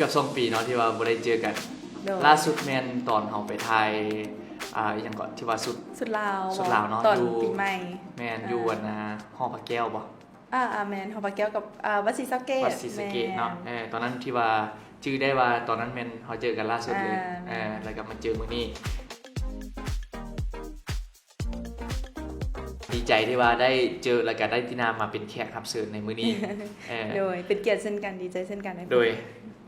ເກືອບສອງປີເນາະ ທີ່ວ່າບໍ່ໄດ້ເຈີກັນ. ໂດຍ ລ່າສຸດແມ່ນຕອນເຮົາໄປຖ່າຍ ອ່າ ອີ່ຫຍັງເກາະ ທີ່ວ່າຊຸດ ຊຸດລາວ ຊຸດລາວເນາະ ຕອນປີໃໝ່. ແມ່ນ ຢູ່ອັນນ່າ ຫໍພະແກ້ວບໍ່? ອ່າ ແມ່ນ ຫໍພະແກ້ວກັບ ອ່າ ວັດສີສະເກດ. ວັດສີສະເກດເນາະ. ແມ່ນ ເອີ ຕອນນັ້ນທີ່ວ່າຈື່ໄດ້ວ່າຕອນນັ້ນແມ່ນເຮົາເຈີກັນລ່າສຸດເລີຍ. ອ່າ ເອີ ແມ່ນ ແລ້ວກໍມາເຈີມື້ນີ້. ດີໃຈທີ່ວ່າໄດ້ເຈີ ແລ້ວກໍໄດ້ຕິນາມາເປັນແຂກຮັບເຊີນໃນມື້ນີ້. ເອີ ໂດຍ ເປັນກຽດເຊັ່ນກັນ ດີໃຈເຊັ່ນກັນ. ໂດຍ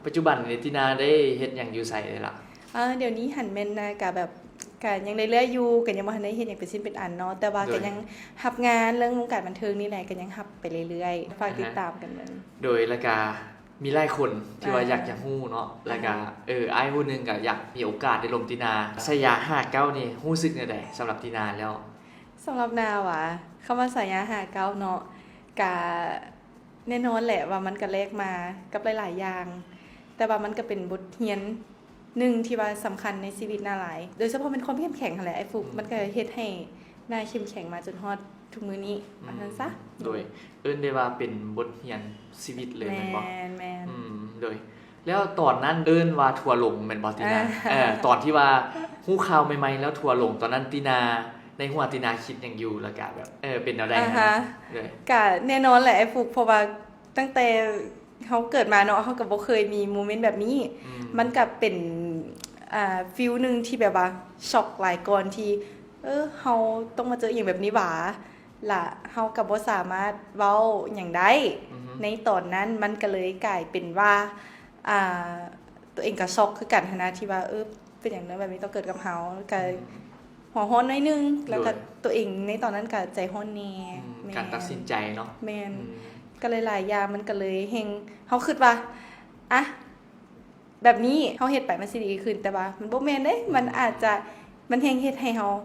ປັດຈຸບັນນີ້ຕິນາໄດ້ເຮັດຫຍັງຢູ່ໃສແລ້ວລະ? ເອີ ດຽວນີ້ຫັ້ນແມ່ນນາກະແບບ ກະຍັງເລື້ອຍໆຢູ່ ກະຍັງບໍ່ທັນໄດ້ເຮັດຫຍັງເປັນຊິ້ນເປັນອັນເນາະ ແຕ່ວ່າ ໂດຍ ກະຍັງຮັບງານເລື່ອງວົງການບັນເທີງນີ້ແຫຼະ ກະຍັງຮັບໄປເລື້ອຍໆ. ຝາກຕິດຕາມກັນເບິ່ງ. ໂດຍ ແລ້ວກະມີຫຼາຍຄົນທີ່ວ່າ ອ່າ ຢາກຈະຮູ້ເນາະ ແລ້ວກະ ອ່າ ເອີ ອ້າຍຜູ້ໜຶ່ງກະຢາກມີໂອກາດໄດ້ລົມຕິນາ. ສາຍາຫ້າເກົ້ານີ້ຮູ້ສຶກແນວໃດສຳລັບຕິນາແລ້ວ? ສຳລັບນາຫວາ ຄຳວ່າສາຍາຫ້າເກົ້າເນາະ ກະ ແນ່ນອນແຫຼະວ່າມັນກະແລກມາກັບຫຼາຍໆຢ່າງ ແຕ່ວ່າມັນກະເປັນບົດຮຽນໜຶ່ງທີ່ວ່າສຳຄັນໃນຊີວິດນາຫຼາຍ ໂດຍສະເພາະແມ່ນຄວາມເຂັ້ມແຂງຫັ້ນແຫຼະ ອ້າຍຟຸກ. ອືມ ມັນກະເຮັດໃຫ້ນາເຂັ້ມແຂງມາຈົນຮອດທຸກມື້ນີ້ ອືມ ວ່າຊັ້ນຊະ. ໂດຍ ເອີ້ນໄດ້ວ່າເປັນບົດຮຽນຊີວິດເລີຍແມ່ນບໍ່? ແມ່ນໆ. ອືມ ໂດຍ ແລ້ວຕອນນັ້ນເອີ້ນວ່າທົວລົງແມ່ນບໍ່ຕິນາ? ເອີ ຕອນທີ່ວ່າຮູ້ຂ່າວໃໝ່ໆ ແລ້ວທົວລົງ ຕອນນັ້ນຕິນາ ໃນຫົວຕິນາຄິດຫຍັງຢູ່ ແລ້ວກະແບບ ເອີ ເປັນແນວໃດຫັ້ນນະ? ກະແນ່ນອນແຫຼະອ້າຍຟຸກ ເພາະວ່າຕັ້ງແຕ່ເຮົາເກີດມາເນາະ ເຮົາກະບໍ່ເຄີຍມີໂມເມັນແບບນີ້. ອືມ ມັນກະເປັນ ອ່າ ຟີລໜຶ່ງທີ່ແບບວ່າຊັອກຫຼາຍກ່ອນທີ່ ເອີ ເຮົາຕ້ອງມາເຈີອີ່ຫຍັງແບບນີ້ຫວາ ລະເຮົາກະບໍ່ສາມາດເວົ້າຫຍັງໄດ້. ອືຮຶ ໃນຕອນນັ້ນມັນກະເລີຍກາຍເປັນວ່າ ອ່າ ຕົວເອງກະຊັອກຄືກັນຫັ້ນນະ ທີ່ວ່າ ເອີ ເປັນຫຍັງແນວແບບນີ້ຕ້ອງເກີດກັບເຮົາ ກະ ອືມ ຫົວຮ້ອນໜ້ອຍໜຶ່ງ ແລ້ວກະ ໂດຍ ຕົວເອງໃນຕອນນັ້ນກະໃຈຮ້ອນແດ່. ອືມ ແມ່ນ ການຕັດສິນໃຈເນາະ. ແມ່ນ ອືມ ກະຫຼາຍໆຢ່າງ ມັນກະເລີຍແຮ່ງ ເຮົາຄິດວ່າ ອະ ແບບນີ້ເຮົາເຮັດໄປມັນຊິດີຂຶ້ນ ແຕ່ວ່າມັນບໍ່ແມ່ນເດ້. ອືມ ມັນອາດຈະ ມັນແຮ່ງເຮັດໃຫ້ເຮົາ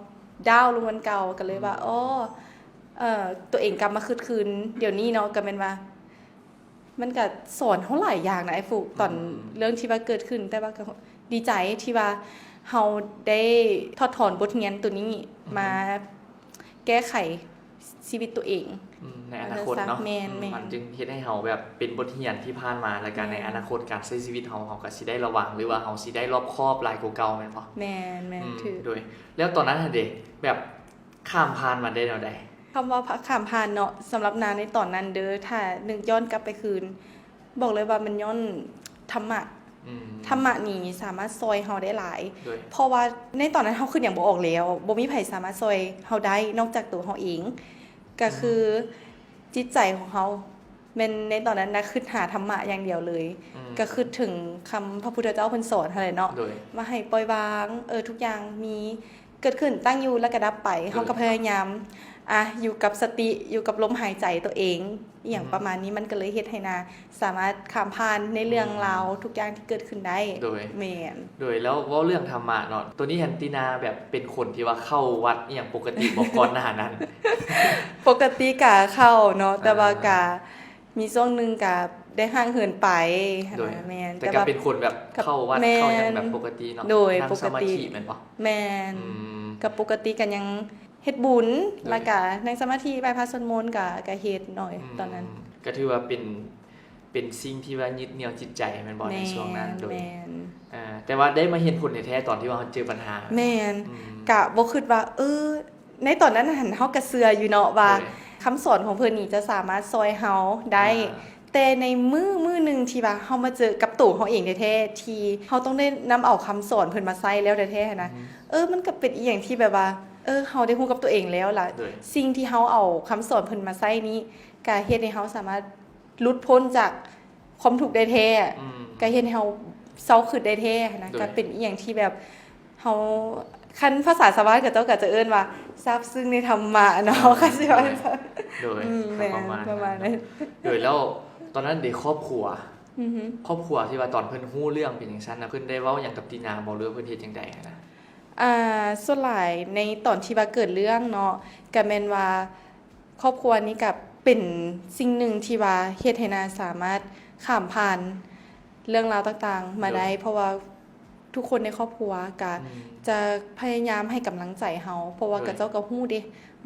ດາວລົງກວ່າເກົ່າ ກະເລີຍວ່າ ອືມ ອໍ ເອີ ຕົວເອງກັບມາຄຶດຄືນດຽວນີ້ເນາະ ກະແມ່ນວ່າ ມັນກະສອນເຮົາຫຼາຍຢ່າງນະອ້າຍຟຸກ ຕອນ ອືມ ເລື່ອງທີ່ວ່າເກີດຂຶ້ນ ແຕ່ວ່າກະດີໃຈທີ່ວ່າເຮົາໄດ້ຖອດຖອນບົດຮຽນໂຕນີ້ ອືຮຶ ມາແກ້ໄຂຊີວິດໂຕເອງ ອືມ ໃນອະນາຄົດເນາະ. ແມ່ນໆ ອືມ ມັນຈຶ່ງເຮັດໃຫ້ເຮົາແບບເປັນບົດຮຽນທີ່ຜ່ານມາ ແລ້ວກະ ແມ່ນ ໃນອະນາຄົດການໃຊ້ຊີວິດເຮົາ ເຮົາກະຊິໄດ້ລະວັງ ຫຼືວ່າເຮົາຊິໄດ້ລອບຄອບຫຼາຍກວ່າເກົ່າແມ່ນບໍ່? ແມ່ນໆ ອືມ ຖືກ. ໂດຍ ແລ້ວຕອນນັ້ນຫັ້ນເດ ແບບ ຂ້າມຜ່ານມາໄດ້ແນວໃດ? ຄຳວ່າ ພ- ຂ້າມຜ່ານເນາະ ສຳລັບນາໃນຕອນນັ້ນເດີ ຖ້ານຶກຍ້ອນກັບໄປຄືນ ບອກເລີຍວ່າມັນຍ້ອນທຳມະ. ອືມ ທຳມະນີ້ສາມາດຊ່ອຍເຮົາໄດ້ຫຼາຍ ໂດຍ ເພາະວ່າໃນຕອນນັ້ນເຮົາຄຶດຫຍັງບໍ່ອອກແລ້ວ ບໍ່ມີໃຜສາມາດຊ່ອຍເຮົາໄດ້ນອກຈາກໂຕເຮົາເອງ ກະຄື ອືມ ຈິດໃຈຂອງເຮົາ ແມ່ນໃນຕອນນັ້ນນະ ຄຶດຫາທຳມະຢ່າງດຽວເລີຍ. ອືມ ກະຄຶດເຖິງຄຳພະພຸດທະເຈົ້າເພິ່ນສອນຫັ້ນແຫຼະເນາະ ໂດຍ ວ່າໃຫ້ປ່ອຍວາງ ເອີ ທຸກຢ່າງມີເກີດຂຶ້ນ ຕັ້ງຢູ່ ແລ້ວກະດັບໄປ. ໂດຍ ເຮົາກະພະຍາຍາມ ອະ ຢູ່ກັບສະຕິ ຢູ່ກັບລົມຫາຍໃຈໂຕເອງ ອີ່ຫຍັງ ອືມ ປະມານນີ້ ມັນກະເລີຍເຮັດໃຫ້ນາສາມາດຂ້າມຜ່ານໃນເລື່ອງ ອືມ ລາວທຸກຢ່າງທີ່ເກີດຂຶ້ນໄດ້. ໂດຍ ແມ່ນ ໂດຍ ແລ້ວເວົ້າເລື່ອງທຳມະເນາະ ໂຕນີ້ຫັ້ນຕິນາແບບເປັນຄົນທີ່ວ່າເຂົ້າວັດອີ່ຫຍັງປົກກະຕິບໍ່ ກ່ອນໜ້ານັ້ນ? ປົກກະຕິກະເຂົ້າເນາະ ແຕ່ວ່າ ອ່າ ກະ ມີຊ່ວງໜຶ່ງກະໄດ້ຫ່າງເຫີນໄປ. ໂດຍ ຫັ້ນນະ ແມ່ນ ແຕ່ ແຕ່ກະເປັນຄົນແບບເຂົ້າວັດ ແມ່ນ ເຂົ້າຫຍັງແບບປົກກະຕິເນາະ. ໂດຍ ນັ່ງສະມາທິ ປົກກະຕິ ແມ່ນບໍ່? ແມ່ນ ອືມ ກະປົກກະຕິກະຍັງເຮັດບຸນ ໂດຍ ແລ້ວກະນັ່ງສະມາທິ ໄຫວ້ພະສວດມົນ ກະ ກະເຮັດໜ້ອຍ ອືມ ຕອນນັ້ນ ກະຖືວ່າເປັນ ເປັນສິ່ງທີ່ວ່າຍຶດໜຽວຈິດໃຈແມ່ນບໍ່ ໃນຊ່ວງນັ້ນ? ໂດຍ ແມ່ນ ອ່າ ແຕ່ວ່າໄດ້ມາເຫັນຜົນແທ້ໆຕອນທີ່ວ່າເຮົາເຈີບັນຫາ. ແມ່ນ ອືມ ກະບໍ່ຄິດວ່າ ເອີ ໃນຕອນນັ້ນຫັ້ນ ເຮົາກະເຊື່ອຢູ່ເນາະວ່າ ໂດຍ ຄຳສອນຂອງເພິ່ນນີ້ຈະສາມາດຊ່ອຍເຮົາໄດ້ ອ່າ ແຕ່ໃນມື້ ມື້ໜຶ່ງທີ່ວ່າເຮົາມາເຈີກັບໂຕເຮົາເອງແທ້ໆ ທີ່ເຮົາຕ້ອງໄດ້ນຳເອົາຄຳສອນເພິ່ນມາໃຊ້ແລ້ວແທ້ໆຫັ້ນນະ ອືມ ເອີ ມັນກະເປັນອີ່ຫຍັງທີ່ແບບວ່າ ເອີ ເຮົາໄດ້ຮູ້ກັບໂຕເອງແລ້ວລະ ໂດຍ ສິ່ງທີ່ເຮົາເອົາຄຳສອນເພິ່ນມາໃຊ້ນີ້ ກະເຮັດໃຫ້ເຮົາສາມາດ ຫຼຸດພົ້ນຈາກຄວາມທຸກໄດ້ແທ້ ອືມ ກະເຮັດໃຫ້ເຮົາເຊົາຄຶດໄດ້ແທ້ຫັ້ນນະ ໂດຍ ກະເປັນອີ່ຫຍັງທີ່ແບບເຮົາ ຄັນພາສາຊາວບ້ານເຂົາເຈົ້າກະຈະເອີ້ນວ່າຊາບຊຶ້ງໃນທຳມະເນາະ ໂດຍ ຄັນຊິວ່າ ໂດຍ ໂດຍ ອືມ ປະມານ ປະມານນັ້ນເນາະ ໂດຍ ແລ້ວຕອນນັ້ນເດ ຄອບຄົວ ອືຮຶ ຄອບຄົວທີ່ວ່າຕອນເພິ່ນຮູ້ເລື່ອງເປັນຈັ່ງຊັ້ນນະ ເພິ່ນໄດ້ເວົ້າຫຍັງກັບຕິນາບໍ່ ຫຼືວ່າເພິ່ນເຮັດຈັ່ງໃດຫັ້ນນະ? ອ່າ ສ່ວນຫຼາຍໃນຕອນທີ່ວ່າເກີດເລື່ອງເນາະ ກະແມ່ນວ່າ ຄອບຄົວນີ້ກະເປັນສິ່ງໜຶ່ງທີ່ວ່າເຮັດໃຫ້ນາສາມາດຂ້າມຜ່ານເລື່ອງລາວຕ່າງໆມາໄດ້ ໂດຍ ເພາະວ່າທຸກຄົນໃນຄອບຄົວກະ ອືມ ຈະພະຍາຍາມໃຫ້ກຳລັງໃຈເຮົາ ເພາະວ່າ ໂດຍ ເຂົາເຈົ້າກະຮູ້ເດ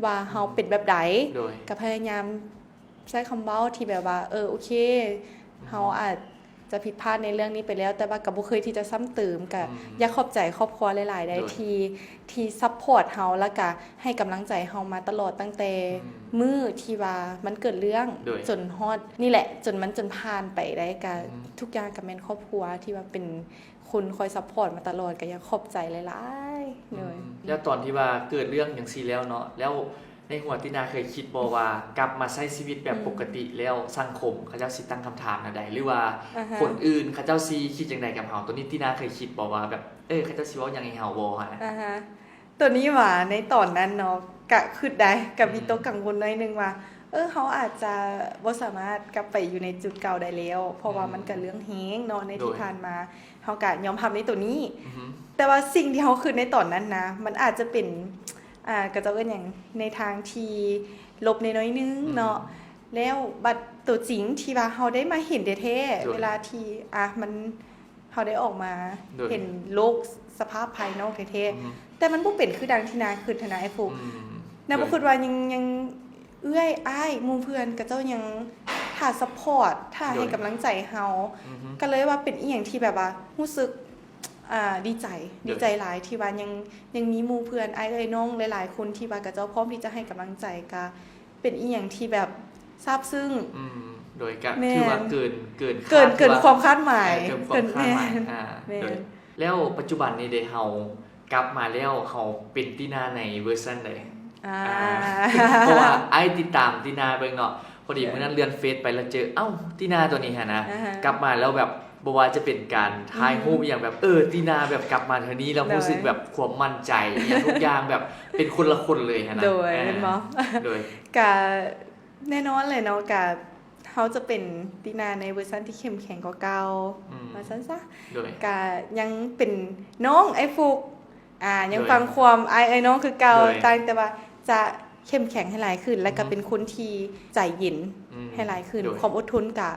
ວ່າເຮົາ ອືມ ເປັນແບບໃດ ໂດຍ ກະພະຍາຍາມໃຊ້ຄຳເວົ້າທີ່ແບບວ່າ ເອີ ໂອເຄ ອືມ ເຮົາອາດ ຈະຜິດພາດໃນເລື່ອງນີ້ໄປແລ້ວ ແຕ່ວ່າກໍບໍ່ເຄີຍທີ່ຈະຊ້ຳເຕີມ. ກໍ ອືມ ຢາກຂອບໃຈຄອບຄົວຫຼາຍໆ ໄດ້ ໂດຍ ທີ່ ທີ່ຊັບພອດເຮົາ ແລ້ວກໍໃຫ້ກຳລັງໃຈເຮົາມາຕະຫຼອດ ຕັ້ງແຕ່ ອືມ ມື້ທີ່ວ່າມັນເກີດເລື່ອງ ໂດຍ ຈົນຮອດນີ້ແຫຼະ ຈົນມັນ ຈົນຜ່ານໄປໄດ້ ກໍ ອືມ ທຸກຢ່າງກໍແມ່ນຄອບຄົວທີ່ວ່າເປັນຄົນຄອຍຊັບພອດມາຕະຫຼອດ ກໍຢາກຂອບໃຈຫຼາຍໆ ອືມ ໂດຍ. ແລ້ວຕອນທີ່ວ່າເກີດເລື່ອງຈັ່ງຊີ້ແລ້ວເນາະ ແລ້ວ ໃນຫົວຕິນາເຄີຍຄິດບໍ່ວ່າກັບມາໃຊ້ຊີວິດແບບ ອືມ ປົກກະຕິແລ້ວ ສັງຄົມເຂົາເຈົ້າຊິຕັ້ງຄຳຖາມແນວໃດ ຫຼືວ່າ ອ່າຮະ ຄົນອື່ນເຂົາເຈົ້າຊິຄິດຈັ່ງໃດກັບເຮົາ? ໂຕນີ້ຕິນາເຄີຍຄິດບໍ່ວ່າແບບ ເອີ ເຂົາເຈົ້າຊິເວົ້າຫຍັງໃຫ້ເຮົາບໍ່ຫັ້ນນະ? ອ່າຮະ ໂຕນີ້ຫວາ ໃນຕອນນັ້ນເນາະ ກະຄຶດໄດ້ ກະ ອືມ ວິຕົກກັງວົນໜ້ອຍໜຶ່ງວ່າ ເອີ ເຮົາອາດຈະບໍ່ສາມາດກັບໄປຢູ່ໃນຈຸດເກົ່າໄດ້ແລ້ວ ເພາະວ່າ ອືມ ມັນກະເລື່ອງແຮງເນາະ ໃນ ໂດຍ ທີ່ຜ່ານມາ ເຮົາກະຍອມຮັບໃນໂຕນີ້ ອືຮຶ ແຕ່ວ່າສິ່ງທີ່ເຮົາຄຶດໃນຕອນນັ້ນນະ ມັນອາດຈະເປັນ ອ່າ ເຂົາເຈົ້າເອີ້ນຫຍັງ ໃນທາງທີ່ລົບແດ່ໜ້ອຍໜຶ່ງ ອືມ ເນາະ ແລ້ວບັດໂຕຈິງທີ່ວ່າເຮົາໄດ້ມາເຫັນແທ້ໆ ໂດຍ ເວລາທີ່ ອ່າ ມັນ ເຮົາໄດ້ອອກມາ ໂດຍ ເຫັນໂລກສະພາບພາຍນອກແທ້ໆ ອືຮຶ ແຕ່ມັນບໍ່ເປັນຄືດັ່ງທີ່ນາຄຶດຫັ້ນນະ ອ້າຍຟຸກ ອືມ ນາບໍ່ ໂດຍ ຄຶດວ່າຍັງ ຍັງ ເອື້ອຍ ອ້າຍ ໝູ່ເພື່ອນ ເຂົາເຈົ້າຍັງຖ້າຊັບພອດ ຖ້າໃຫ້ ໂດຍ ກຳລັງໃຈເຮົາ ອືຮຶ ກໍເລີຍວ່າເປັນອີ່ຫຍັງທີ່ແບບວ່າຮູ້ສຶກ ອ່າ ດີໃຈ ໂດຍ ດີໃຈຫຼາຍທີ່ວ່າຍັງ ຍັງມີໝູ່ເພື່ອນ ອ້າຍເອື້ອຍນ້ອງຫຼາຍໆຄົນທີ່ວ່າເຂົາເຈົ້າພ້ອມທີ່ຈະໃຫ້ກຳລັງໃຈ ກໍເປັນອີ່ຫຍັງທີ່ແບບຊາບຊຶ້ງ ອືມ ໂດຍ ກໍ ແມ່ນ ຖືວ່າເກີນ ເກີນຄາດ ເກີນ ເກີນຄວາມຄາດໝາຍ ເອີ ເກີນຄວາມຄາດໝາຍ ແມ່ນ ອ່າ ແມ່ນ ໂດຍ ແລ້ວປັດຈຸບັນນີ້ເດ ເຮົາ ກັບມາແລ້ວເຮົາເປັນຕິນາໃນເວີຊັນໃດ? ອ່າ ອ່າ ເພາະວ່າອ້າຍຕິດຕາມຕິນາເບິ່ງເນາະ ພໍດີ ໂດຍ ມື້ນັ້ນເລື່ອນເຟສໄປແລ້ວເຈີ ເອົ້າ ຕິນາໂຕນີ້ຫັ້ນນະ ອ່າຮະ ກັບມາແລ້ວແບບບໍ່ວ່າຈະເປັນການຖ່າຍຮູບ ອືມ ອີ່ຫຍັງແບບ ເອີ ຕິນາແບບກັບມາເທື່ອນີ້ແລ້ວ ໂດຍ ຮູ້ສຶກແບບຄວາມໝັ້ນໃຈ ອີ່ຫຍັງທຸກຢ່າງແບບເປັນຄົນລະຄົນເລີຍຫັ້ນນະ ໂດຍ ເອີ ແມ່ນບໍ່? ໂດຍ ກະ ແນ່ນອນແຫຼະເນາະ ກະເຮົາຈະເປັນຕິນາໃນເວີຊັນທີ່ເຂັ້ມແຂງກວ່າເກົ່າ ອືມ ວ່າຊັ້ນຊະ ໂດຍ ກະຍັງເປັນນ້ອງອ້າຍຟຸກ ອ່າ ຍັງ ໂດຍ ຟັງຄວາມອ້າຍເອື້ອຍນ້ອງຄືເກົ່າ ໂດຍ ຕ່າງແຕ່ວ່າຈະເຂັ້ມແຂງໃຫ້ຫຼາຍຂຶ້ນ ແລ້ວກະ ອືຮຶ ເປັນຄົນທີ່ໃຈເຢັນ ອືມ ໃຫ້ຫຼາຍຂຶ້ນ ໂດຍ ຄວາມອົດທົນກະ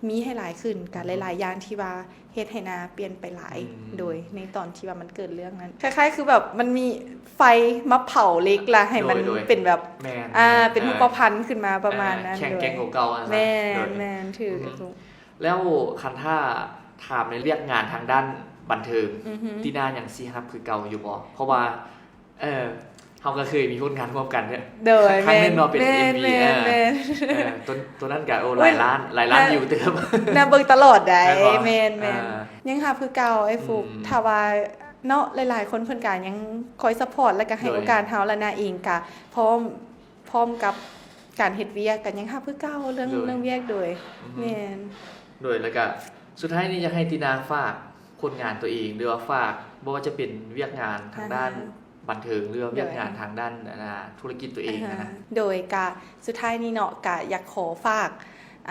ມີໃຫ້ຫຼາຍຂຶ້ນ ກະ ອືຮຶ ຫຼາຍໆຢ່າງທີ່ວ່າເຮັດໃຫ້ນາປ່ຽນໄປຫຼາຍ ອືມ ໂດຍໃນຕອນທີ່ວ່າມັນເກີດເລື່ອງນັ້ນ ຄ້າຍໆຄືແບບມັນມີໄຟມາເຜົາເຫຼັກ ລະໃຫ້ມັນ ໂດຍ ໂດຍ ເປັນແບບ ແມ່ນ ອ່າ ແມ່ນ ເປັນ ອ່າ ຮູບປະພັນຂຶ້ນມາປະມານນັ້ນ ແຂງແກ່ງກວ່າເກົ່າ ໂດຍ ແມ່ນ ແມ່ນ ຖືກ ອືຮຶ ຖືກ ແລ້ວຄັນຖ້າຖາມໃນວຽກງານທາງດ້ານບັນເທີງ ອືຮຶ ຕິນາຍັງຊິຮັບຄືເກົ່າຢູ່ບໍ່? ເພາະວ່າ ເອີ ເຮົາກໍເຄີຍມີຜົນງານຮ່ວມກັນເດ້ ໂດຍ ຄັ້ງໜຶ່ງເນາະ ເປັນ ແມ່ນ ເອັມວີ ແມ່ນ ເອີ ແມ່ນ ເອີ ໂຕ ໂຕນັ້ນກໍ ໂອ້ ໂອ້ຍ ຫຼາຍລ້ານ ຫຼາຍລ້ານ ນະ ວິວເຕີບ ນະເບິ່ງຕະຫຼອດໃດ໋ ແມ່ນບໍ່? ແມ່ນ ເອີ ຍັງຮັບຄືເກົ່າ ອ້າຍຟຸກ ອືມ ຖ້າວ່າເນາະ ຫຼາຍໆຄົນເພິ່ນກໍຍັງຄອຍຊັບພອດ ແລ້ວກໍໃຫ້ ໂດຍ ໂອກາດເຮົາ ແລະ ນາເອງກໍພ້ອມ ພ້ອມກັບການເຮັດວຽກ ກໍຍັງຮັບຄືເກົ່າ ເລື່ອງ ໂດຍ ເລື່ອງວຽກ ໂດຍ ອືຮຶ ແມ່ນ ໂດຍ ແລ້ວກໍສຸດທ້າຍນີ້ຢາກໃຫ້ຕິນາຝາກຜົນງານຕົວເອງ ຫຼືວ່າຝາກ ບໍ່ວ່າຈະເປັນວຽກງານທາງດ້ານ ອ່າຮະ ບັນເທີງ ຫຼືວ່າວຽກງານ ໂດຍ ທາງດ້ານ ອ່າ ທຸລະກິດຕົວເອງ ອ່າຮະ ນະ ໂດຍກະສຸດທ້າຍນີ້ເນາະ ກະຢາກຂໍຝາກ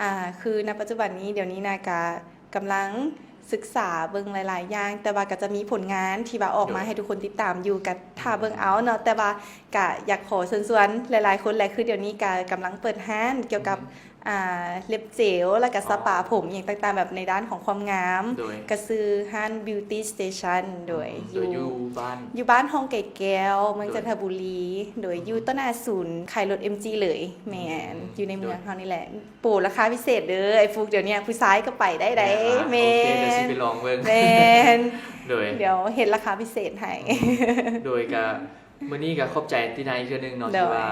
ອ່າ ຄືນະປັດຈຸບັນນີ້ ດຽວນີ້ນະ ກະກຳລັງສຶກສາເບິ່ງຫຼາຍໆຢ່າງ ແຕ່ວ່າກະຈະມີຜົນງານທີ່ວ່າອອກມາ ໂດຍ ໃຫ້ທຸກຄົນຕິດຕາມຢູ່ ກະຖ້າເບິ່ງເອົາເນາະ ໂດຍ ແຕ່ວ່າກະຢາກຂໍເຊີນຊວນຫຼາຍໆຄົນແຫຼະ ຄືດຽວນີ້ກະກຳລັງເປີດຮ້ານກ່ຽວກັບ ອືມ ອ່າ ເລັບເຈວ ແລ້ວກະສະປາ ອໍ ຜົມ ອີ່ຫຍັງຕ່າງໆ ແບບໃນດ້ານຂອງຄວາມງາມ ໂດຍ ກະຊື່ຮ້ານ Beauty Station ໂດຍ ອືມ ຢູ່ ໂດຍ ຢູ່ບ້ານ ຢູ່ບ້ານຮ່ອງໄກ່ແກ້ວ ເມືອງ ໂດຍ ຈັນທະບູລີ ໂດຍ ອືມ ຢູ່ຕໍ່ໜ້າສູນຂາຍລົດ ເອັມຈີ ເລີຍ ແມ່ນ ອືມ ຢູ່ໃນເມືອງ ໂດຍ ເຮົານີ້ແຫຼະ ໂປລາຄາພິເສດເດີ ອ້າຍຟຸກ ດຽວນີ້ຜູ້ຊາຍກໍໄປໄດ້ໃດ໋ ອ່າ ແມ່ນ ໂອເຄ ດຽວຊິໄປລອງເບິ່ງ ແມ່ນ ໂດຍ ດຽວເຮັດລາຄາພິເສດໃຫ້ ອືມ ໂດຍ ກະ ມື້ນີ້ກໍຂອບໃຈຕິນາອີກເທື່ອໜຶ່ງເນາະ ໂດຍ ທີ່ວ່າ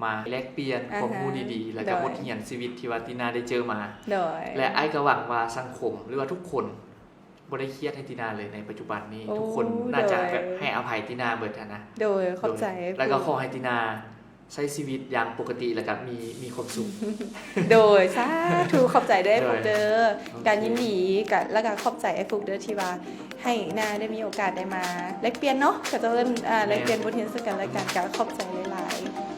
ມາແລກປ່ຽນ ອ່າຮະ ຄວາມຮູ້ດີໆ ແລ້ວກໍ ໂດຍ ບົດຮຽນຊີວິດທີ່ວ່າຕິນາໄດ້ເຈີມາ ໂດຍ ແລະ ອ້າຍກໍຫວັງວ່າສັງຄົມ ຫຼືວ່າທຸກຄົນບໍ່ໄດ້ຄຽດໃຫ້ຕິນາເລີຍໃນປັດຈຸບັນນີ້ ໂອ້ ທຸກຄົນໜ້າຈະ ໂດຍ ແບບໃຫ້ອະໄພຕິນາເບິດຫັ້ນນະ ໂດຍ ຂອບໃຈ ໂດຍ ແລ້ວກໍຂໍໃຫ້ຕິນາໃຊ້ຊີວິດຢ່າງປົກກະຕິ ແລ້ວກໍມີ ມີຄວາມສຸກ ໂດຍ ສາທຸ ຂອບໃຈເດີ ໂດຍ ອ້າຍຟຸກເດີ ໂອເຄ ກະຍິນດີ ກະ ແລ້ວກະຂອບໃຈອ້າຍຟຸກເດີ ທີ່ວ່າ ໃຫ້ນາໄດ້ມີໂອກາດໄດ້ມາແລກປ່ຽນເນາະ ເຂົາເຈົ້າເອີ້ນ ອ່າ ແລກປ່ຽນ ແມ່ນ ບົດຮຽນເຊິ່ງກັນແລະກັນ ກໍຂອບໃຈຫຼາຍໆ.